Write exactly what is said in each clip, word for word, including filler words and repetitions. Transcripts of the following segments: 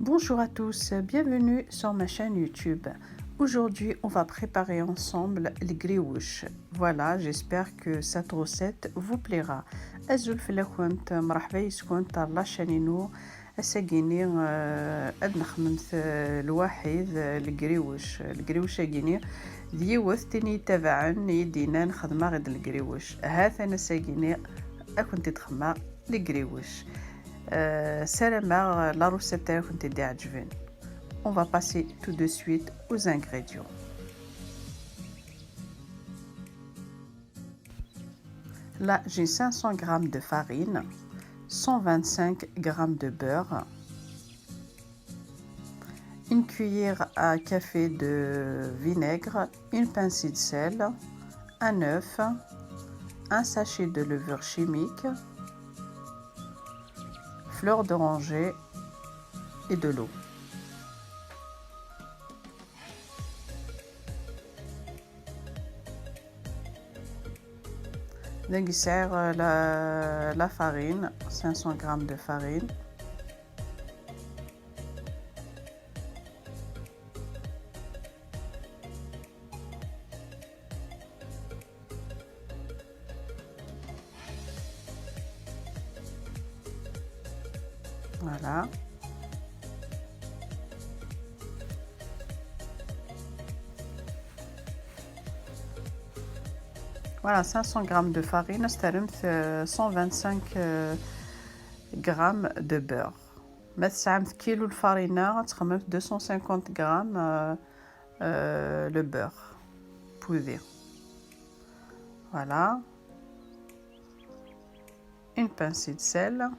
Bonjour à tous, bienvenue sur ma chaîne YouTube. Aujourd'hui, on va préparer ensemble les griouches. Voilà, j'espère que cette recette vous plaira. Azul fell-akent, mṛeḥba yis-kent ar la chaîne-inu. Ass-agini, euh, ad nexmemt, euh, lwaḥid, euh, les griouches. Les griouches-agini d yiwet tin i yi-ttabaɛen i yi-d-yennan xedmeɣ-id les griouches. Ha-t-an ass-agini ad kent-id-xedmeɣ les griouches. Euh, ssarameɣ la recette ad kent-id-iɛeǧben. On va passer tout de suite aux ingrédients. Là, j'ai cinq cents grammes de farine, cent vingt-cinq grammes de beurre, une cuillère à café de vinaigre, une pincée de sel, un œuf, un sachet de levure chimique, fleur d'oranger et de l'eau. Donc, je sers, euh, la, la farine, cinq cents grammes de farine. Voilà. Voilà, cinq cents grammes de farine, c'est-à-dire, euh, cent vingt-cinq, euh, grammes de beurre. Ma tesɛamt kilo lfarina, ad txedmemt deux cent cinquante grammes, euh, euh, le beurre poudré. Voilà. Une pincée de sel.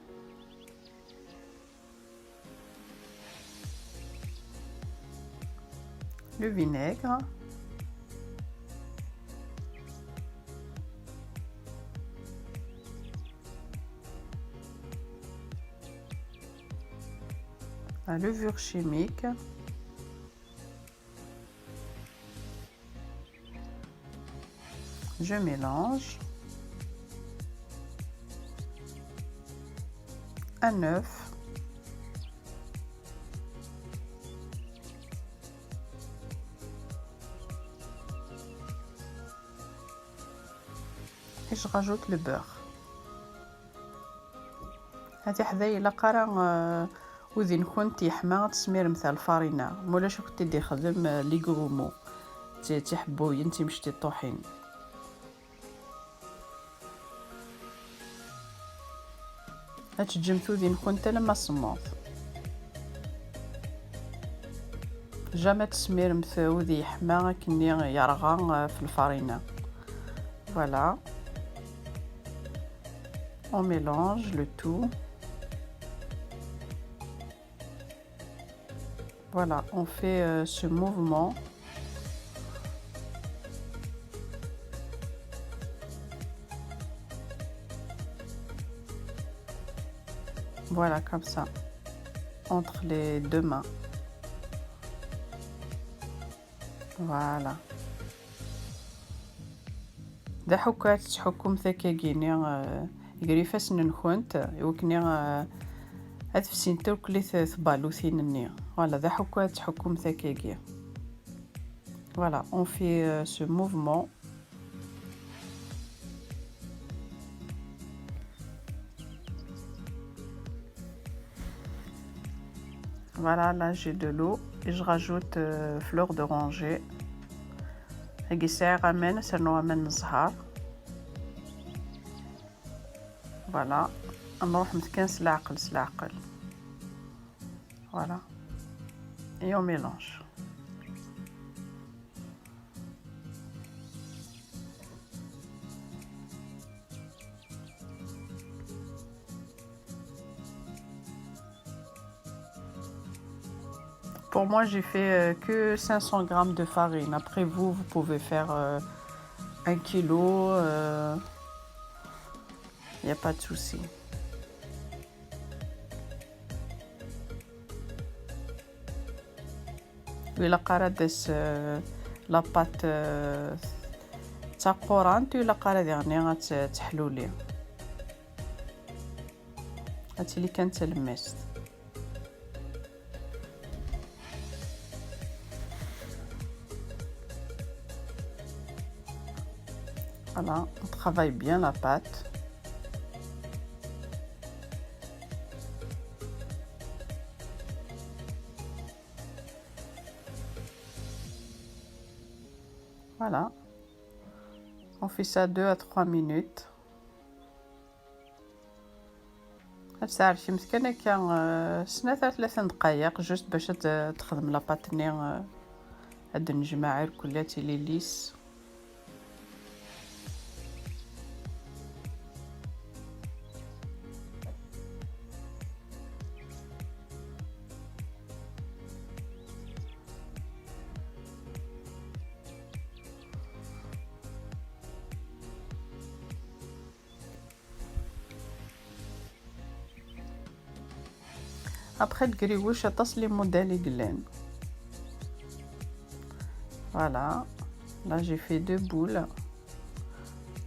Le vinaigre. La levure chimique. Je mélange. Un œuf. Et je rajoute le beurre. Hati ḥday ilaq ara, euh, udi-nkent yeḥma ad tesmiremt ar lfarina, mulac ad kent-id-ixdem, euh, les grumeaux, d ti-, d tiḥebbuyin timecṭiṭuḥin. Ad teǧǧemt udi-nkent alamma semmeḍ. Jamais ad tesmiremt udi yeḥma akken yerɣa, euh, f lfarina. Voilà. On mélange le tout. Voilà, on fait, euh, ce mouvement. Voilà, comme ça, entre les deux mains. Voilà. D aḥukku ad tettḥukkumt akkagini, euh, gar ifassen-nkent, i wakken, euh, ad fsint akk tbalutin-nni. Voilà, d aḥukku ad tettḥukkumt akkagi. Voilà, on fait, euh, ce mouvement. Voilà, là j'ai de l'eau et je rajoute, euh, fleur d'oranger. Hagi sɛiɣ aman, ad s-rnuɣ aman n zzheṛ. Voilà, ad nruḥemt kan s leɛqel, s leɛqel. Voilà. Et on mélange. Pour moi, j'ai fait, euh, que cinq cents grammes de farine. Après, vous, vous pouvez faire, euh, un kilo, euh, y a pas de souci. Ur ilaq ara ad tas, euh, la pâte, euh, d taqurant, ur ilaq ara diɣen ad tt-, teḥluli. Ad tili kan d talemmast. Voilà, on travaille bien la pâte. Voilà. On fait ça deux à trois minutes. Ad tesɛerkemt kan akka, euh, snat ar tlata n ddqayeq, juste bac ad t-, texdem la pâte-nni, euh, ad d-nejmeɛ irkelli ad tili lisse. Après, le grigouche, aṭas les modèles i yellan. Voilà. Là, j'ai fait deux boules.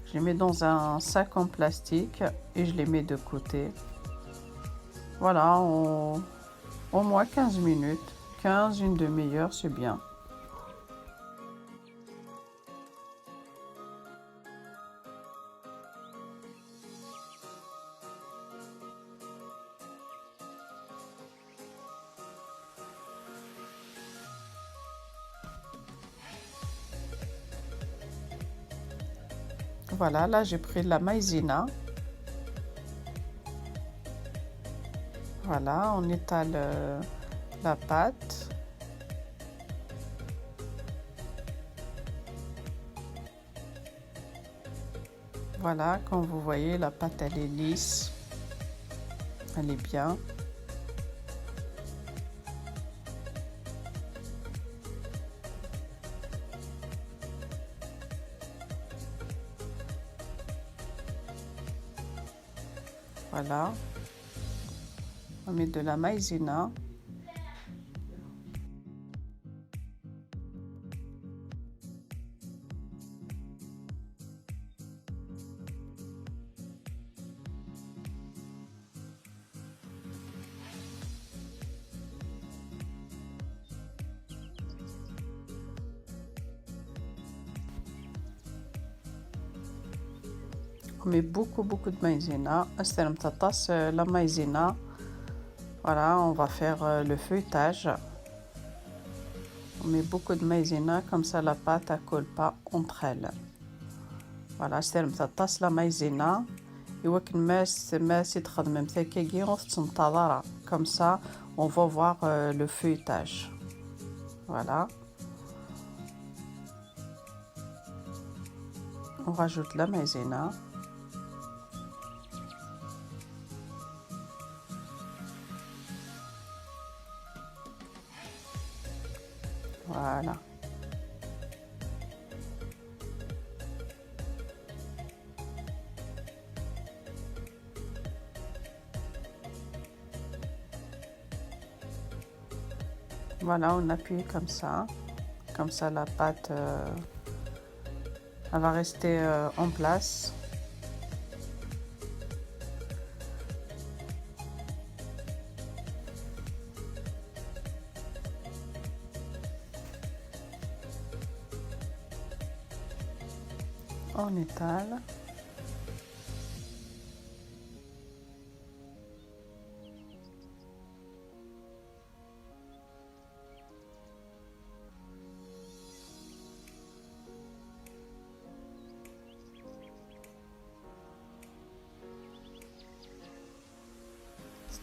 Je les mets dans un sac en plastique et je les mets de côté. Voilà, en, au moins quinze minutes. Quinze, une demi-heure, c'est bien. Voilà, là j'ai pris la maïzena. Voilà, on étale, euh, la pâte. Voilà, comme vous voyez, la pâte, elle est lisse. Elle est bien. Voilà. On met de la maïzena. On met beaucoup, beaucoup de maïzena. Ad s-terremt aṭas, euh, la maïzena. Voilà, on va faire, euh, le feuilletage. On met beaucoup de maïzena, comme ça la pâte ne colle pas entre elles. Voilà, ad s-terremt aṭas la maïzena. Iwakken ma s-, ma s-, txedmemt akkagi ur tettneṭṭaḍ ara. Comme ça, on va voir, euh, le feuilletage. Voilà. On rajoute la maïzena. Voilà. Voilà, on appuie comme ça. Comme ça, la pâte, euh, elle va rester, euh, en place. On étale.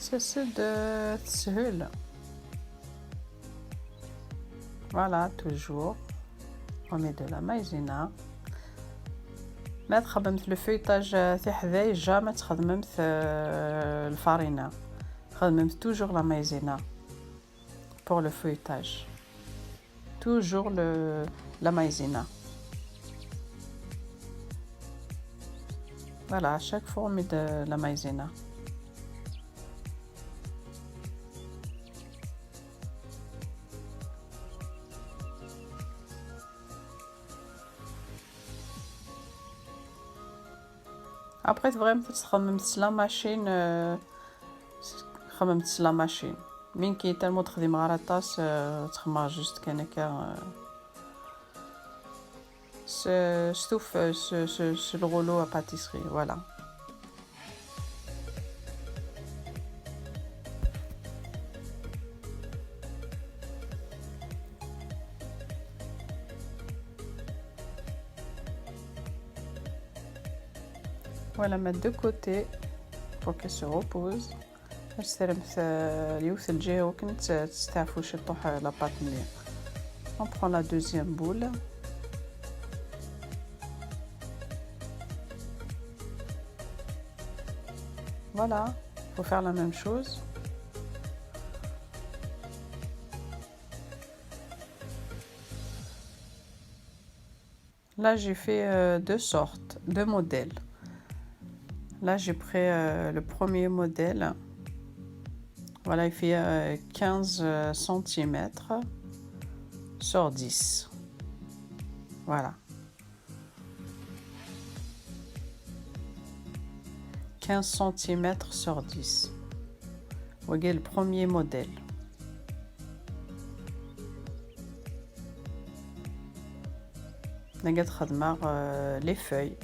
Tettas-d, euh, teshel. Voilà, toujours. On met de la maïzena. Ma txedmemt le feuilletage, euh, tiḥday, jamais txedmemt, euh, lfarina. Xedmemt toujours la maïzena pour le feuilletage. Toujours le, la maïzena. Voilà, à chaque fois on met de la maïzena. Après, tebɣimt ad txedmemt s la machine, euh, xedmemt s la machine. Mi nekk tellement ur xdimeɣ ara aṭas, euh, ttxemmimeɣ juste kan akka, euh, s s, s tuf-, s, s, s le rouleau à pâtisserie, voilà. Voilà, mettre de côté pour qu'elle se repose. Ad s-terremt, euh, yiwet lǧiha akken ad testeɛfu ciṭuḥ, euh, la pâte-nni. On prend la deuxième boule. Voilà, faut faire la même chose. Là, j'ai fait, euh, deux sortes, deux modèles. Là, j'ai pris, euh, le premier modèle. Voilà, il fait, euh, quinze centimètres sur dix. Voilà. Quinze centimètres sur dix. Regarde le premier modèle. Regarde, euh, les feuilles.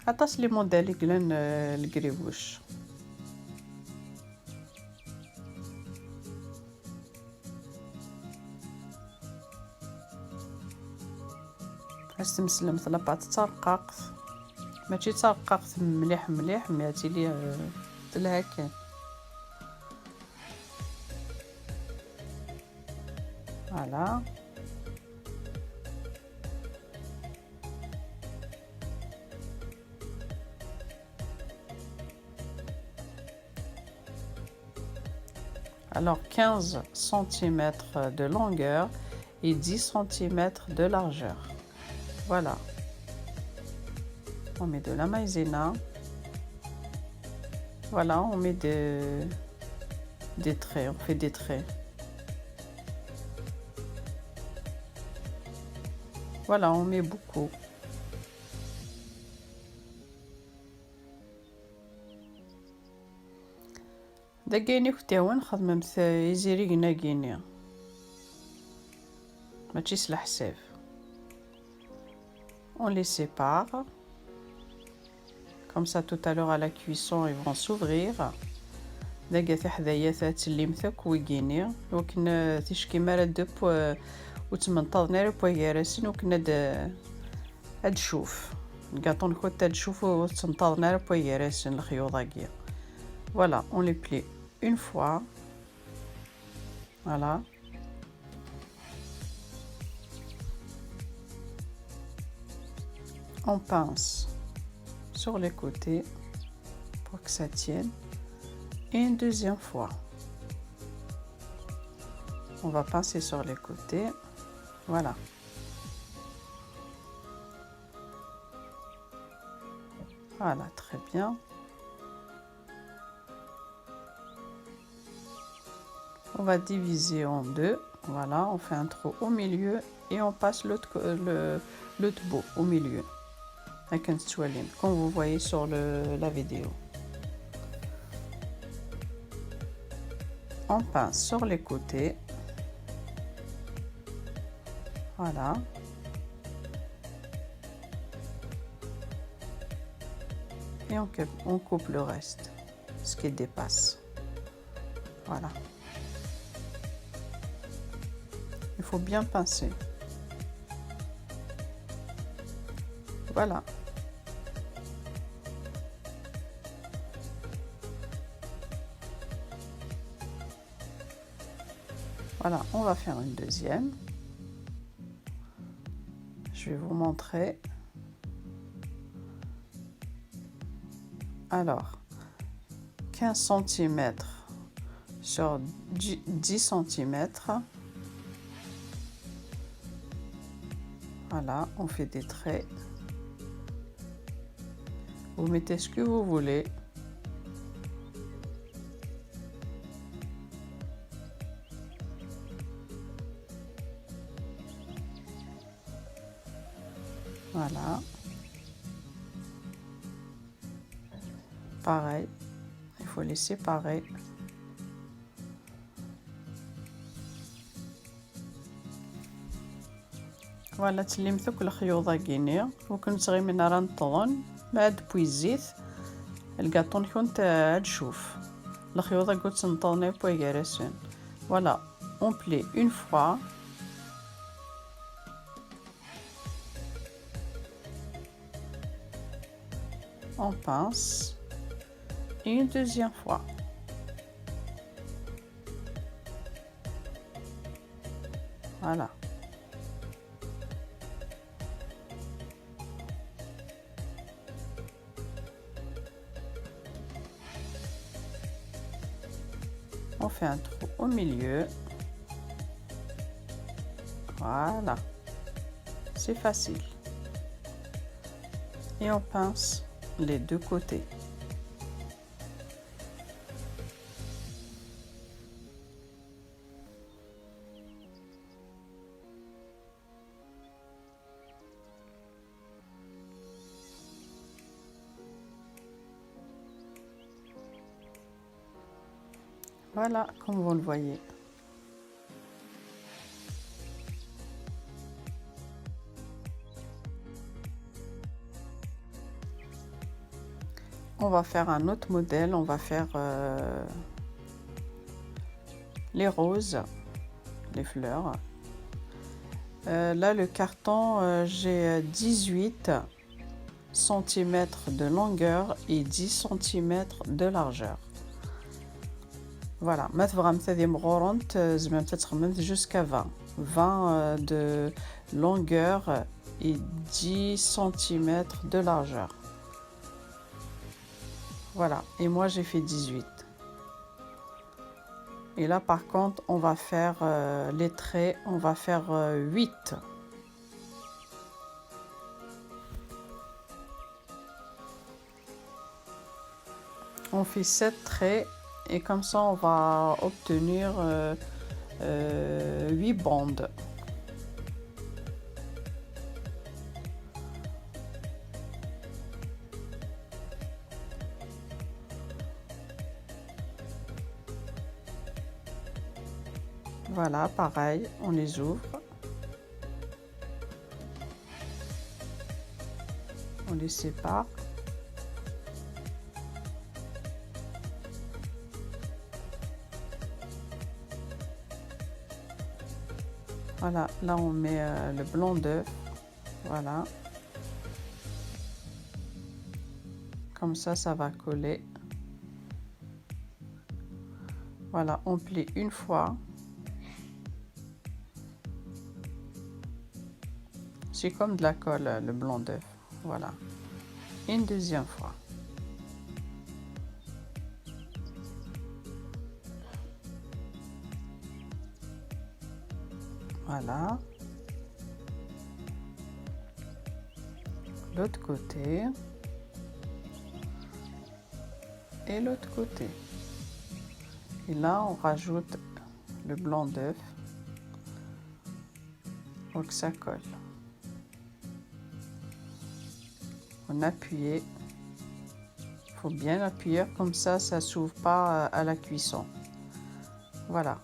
Aṭas les modèles i yellan, euh, le gribouche. Ad s-tmeslemt la pâte d tarqaqt. Mačči d tarqaqt mliḥ mliḥ, mais ad tili, euh, telha kan. Voilà. Alors, quinze centimètres de longueur et dix centimètres de largeur. Voilà. On met de la maïzena. Voilà, on met des, des traits, on fait des traits. Voilà, on met beaucoup. Dagi ayen i kent-yehwan xedmemt izirigen-agi-nni. Mačči s leḥsab. On les sépare. Comme ça, tout à l'heure à la cuisson, ils vont s'ouvrir. Dagi tiḥdayat ad tellimt akk wigini. Wakken, euh, ticki mi ara d-, euh, ur ttmenṭaḍen ara akk gar-asen, wakken ad, ad tcuf. Lgaṭu-nkent ad tcuf ur ttmenṭaḍen ara akk gar-asen lexyuḍ-agi. Voilà, on les plie une fois. Voilà. On pince sur les côtés pour que ça tienne. Et une deuxième fois. On va pincer sur les côtés. Voilà. Voilà, très bien. On va diviser en deux. Voilà, on fait un trou au milieu et on passe l'autre co-, le, l'autre bout au milieu. Akken tettwalim, comme vous voyez sur le, la vidéo. On pince sur les côtés. Voilà. Et on coupe, on coupe le reste, ce qui dépasse. Voilà. Il faut bien pincer. Voilà. Voilà, on va faire une deuxième. Je vais vous montrer. Alors, quinze centimètres sur dix centimètres. Voilà, on fait des traits. Vous mettez ce que vous voulez. Voilà. Pareil, il faut les séparer. Voilà, tellmemt akk lexyuḍ-agi-ni, ur ken-ttɣimin ara neṭṭḍen, ma ad d-tewwi zzit, lgaṭu-nkent ad d-tcuf. Lexyuḍ-agi ur ttneṭṭḍen akk gar-asen. Voilà, on plie une fois. On pince. Et une deuxième fois. Voilà. On fait un trou au milieu. Voilà. C'est facile. Et on pince les deux côtés. Voilà, comme vous le voyez. On va faire un autre modèle, on va faire euh, les roses, les fleurs. Euh, là, le carton, euh, j'ai dix-huit centimètres de longueur et dix centimètres de largeur. Voilà, ma tebɣamt ad imɣurent, euh, tzemremt ad txemmemt jusqu'à vingt. Vingt euh, de longueur et dix centimètres de largeur. Voilà, et moi j'ai fait dix-huit. Et là, par contre, on va faire euh, les traits, on va faire euh, huit. On fait sept traits et comme ça, on va obtenir euh, euh, huit bandes. Voilà, pareil, on les ouvre. On les sépare. Voilà, là on met euh, le blanc d'œuf. Voilà. Comme ça, ça va coller. Voilà, on plie une fois. C'est comme de la colle, le blanc d'œuf. Voilà. Une deuxième fois. Voilà. L'autre côté. Et l'autre côté. Et là, on rajoute le blanc d'œuf pour que ça colle. On appuie. Faut bien appuyer, comme ça, ça s'ouvre pas à la cuisson. Voilà.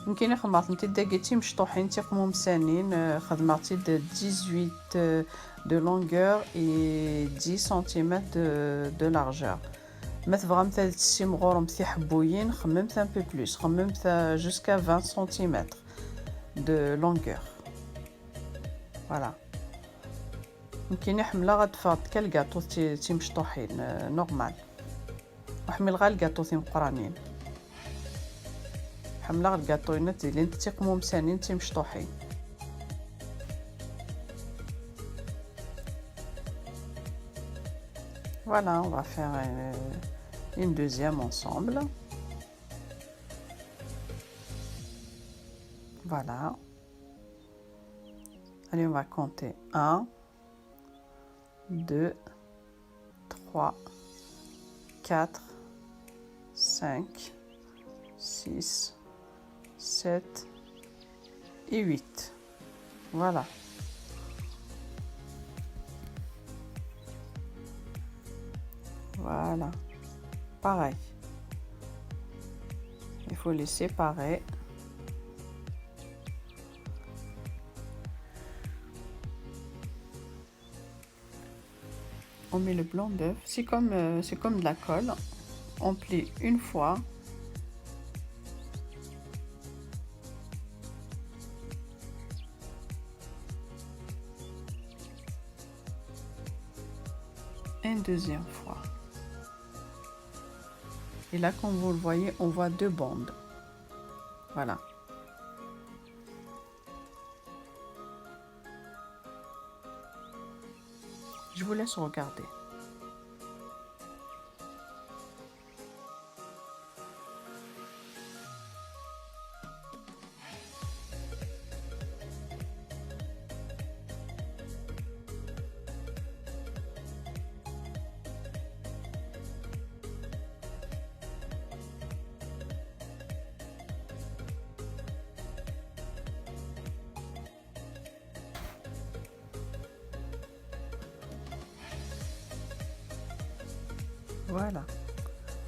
يمكن خدمت انت داكي تي مشطوحين تي قمومسانين، آه، خدمت ديزويت، آه، de longueur et dix centimètres de, de largeur. ما تبغام تسيم غورم تي حبويين، خممت un peu plus، خممت jusqu'à vingt centimètres de longueur. Voilà. يمكن حملة غتفاض كالكاطو تي، تي مشطوحين، آه، normal. وحمل غا الكاطو تيمقرانين. حملة غا الكاطو ينت لين تيقمو مسانين تيمشطوحين. Voilà, on va faire une, une deuxième ensemble. Voilà. Allez, on va compter un, deux, trois, quatre, cinq, six, sept et huit. Voilà. Voilà. Pareil. Il faut les séparer. On met le blanc d'œuf. C'est comme, euh, c'est comme de la colle. On plie une fois. Une deuxième fois. Et là, comme vous le voyez, on voit deux bandes. Voilà. Je vous laisse regarder. Voilà.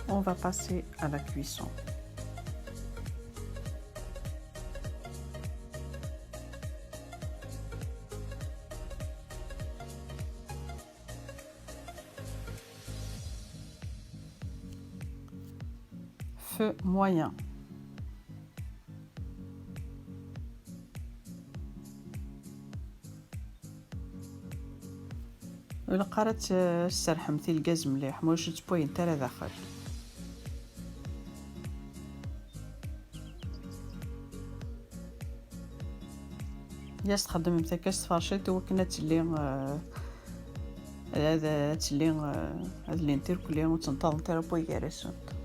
On va passer à la cuisson. Feu moyen. Ilaq ara tt-, tesserḥemt i lgaz mliḥ, ma ulac ur ttewwayent ara daxel. Yas txeddmemt akka s tferciṭ i wakken ad telli, eh, ad, ad telli, eh, ad llint irkelli ur ttenṭaḍent ara wway gar-asent.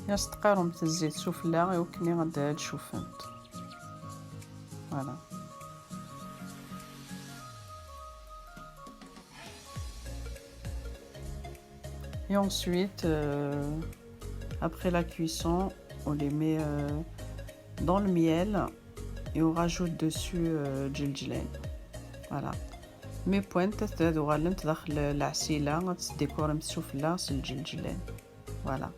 Yas teqqaremt zzit sufella i wakken ad d-, ad d-cufent. Voilà. Et ensuite, euh, après la cuisson, on les met, euh, dans le miel et on rajoute dessus, euh, lǧelǧlan. Voilà. Mi wwant ad, ad uɣalent daxel lɛesila, ad tdikuremt sufella s lǧelǧlan. Voilà.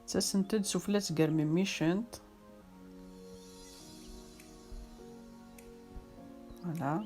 Ttasent-d sufella tgermem micent. Voilà.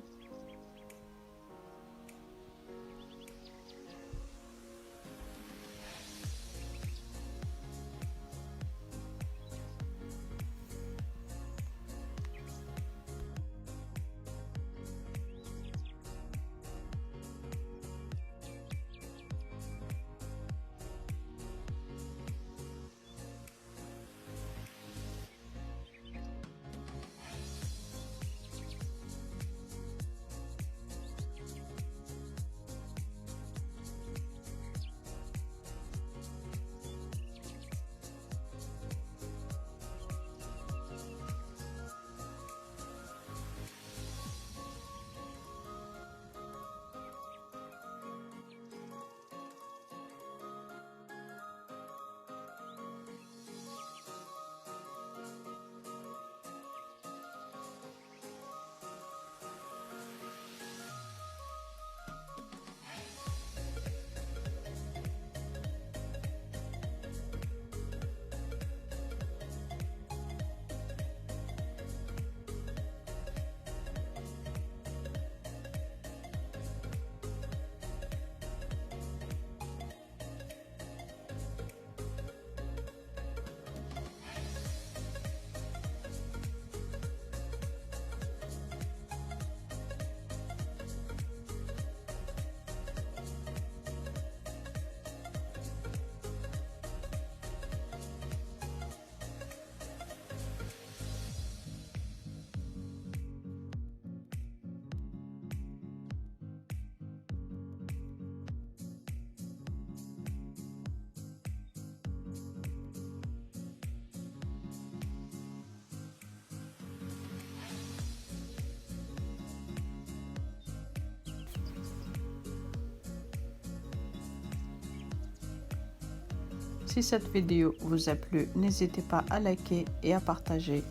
Si cette vidéo vous a plu, n'hésitez pas à liker et à partager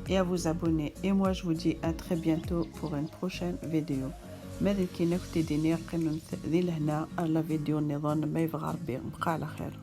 et à vous abonner. Et moi, je vous dis à très bientôt pour une prochaine vidéo. Ma d nekkini ad kent-id-iniɣ qqimemt di lehna ar la vidéo nniḍen, ma yebɣa Rebbi, mqaɛel axir.